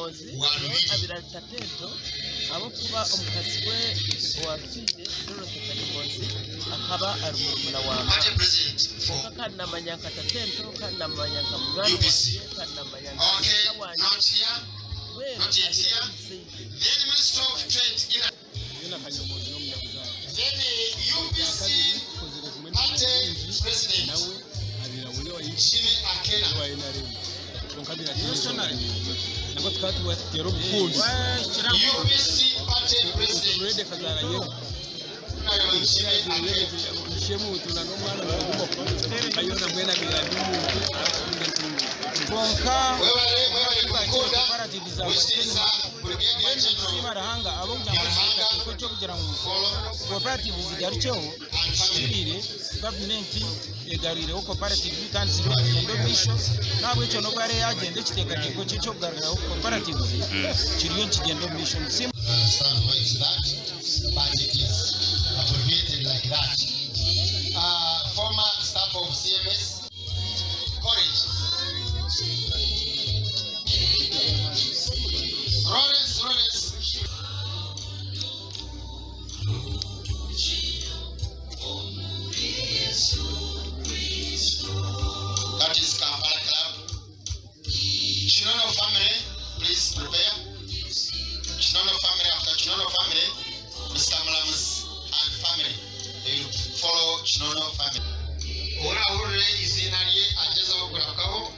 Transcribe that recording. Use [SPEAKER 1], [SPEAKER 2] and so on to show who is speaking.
[SPEAKER 1] Kanyomozi
[SPEAKER 2] wa
[SPEAKER 1] nawe
[SPEAKER 2] Lubiri.
[SPEAKER 1] abaire ari Tatento ahabw'okuba omukazi we owafiire Dorothy Kanyomozi akaba ari murumuna wa
[SPEAKER 2] Party
[SPEAKER 1] maama.
[SPEAKER 2] president
[SPEAKER 1] Kwonka
[SPEAKER 2] for
[SPEAKER 1] kandi namanya nka Tatento kandi namanya nka munywani
[SPEAKER 2] UBC.
[SPEAKER 1] wangye kandi namanya nka
[SPEAKER 2] Okay,
[SPEAKER 1] sister wangye
[SPEAKER 2] not here.
[SPEAKER 1] mbwenu
[SPEAKER 2] Not yet
[SPEAKER 1] abaire
[SPEAKER 2] here.
[SPEAKER 1] ari omuzaire.
[SPEAKER 2] Then Minister of Trade,
[SPEAKER 3] Yena Kanyomozi n'omunyabuzaare.
[SPEAKER 2] then UBC
[SPEAKER 3] Kyakabiri tukozire kumwe
[SPEAKER 2] Party
[SPEAKER 3] n'emirimo mingi
[SPEAKER 2] president
[SPEAKER 3] nawe abeera buri wa
[SPEAKER 2] Jimmy Akena.
[SPEAKER 3] wa NRM kwonka abeera nabwo tukaba tubatera obukundi
[SPEAKER 2] UBC Party president
[SPEAKER 3] Rede kazaara yewe
[SPEAKER 2] Honorable Jimmy Akena.
[SPEAKER 3] shemuntu na n'omwana naguma ayona mwena abeera ndi omuntu arakunda entungo
[SPEAKER 4] Konka
[SPEAKER 2] Mwebale mwebale kukunda
[SPEAKER 4] cooperative za
[SPEAKER 2] wekitiisa Brigadier General
[SPEAKER 4] Siima Ruhanga ab'okugira ngu ekiteekateeko ky'okugira ngu
[SPEAKER 2] Follow
[SPEAKER 4] cooperative zigarukyeho
[SPEAKER 2] and family.
[SPEAKER 4] kihikiriire gavumenti egarwireho cooperative kandi ziriyo nizigyenda omu maisho n'ahabw'ekyo n'obu hariyo yagyenda ekiteekateeko kye eky'okugaruraho cooperative kiriyo nikigyenda omu maisho. Nitusiima
[SPEAKER 2] Understand why it's that, but it is abbreviated like that. Former staff of CMS College. Lawrence, Lawrence. That is Kampala Club. Chinono family, please prepare. Chinono family, after Chinono family, Mr. Mulams and family. They will follow Chinono family. Orahurire izina rye agezeho kurabukaho.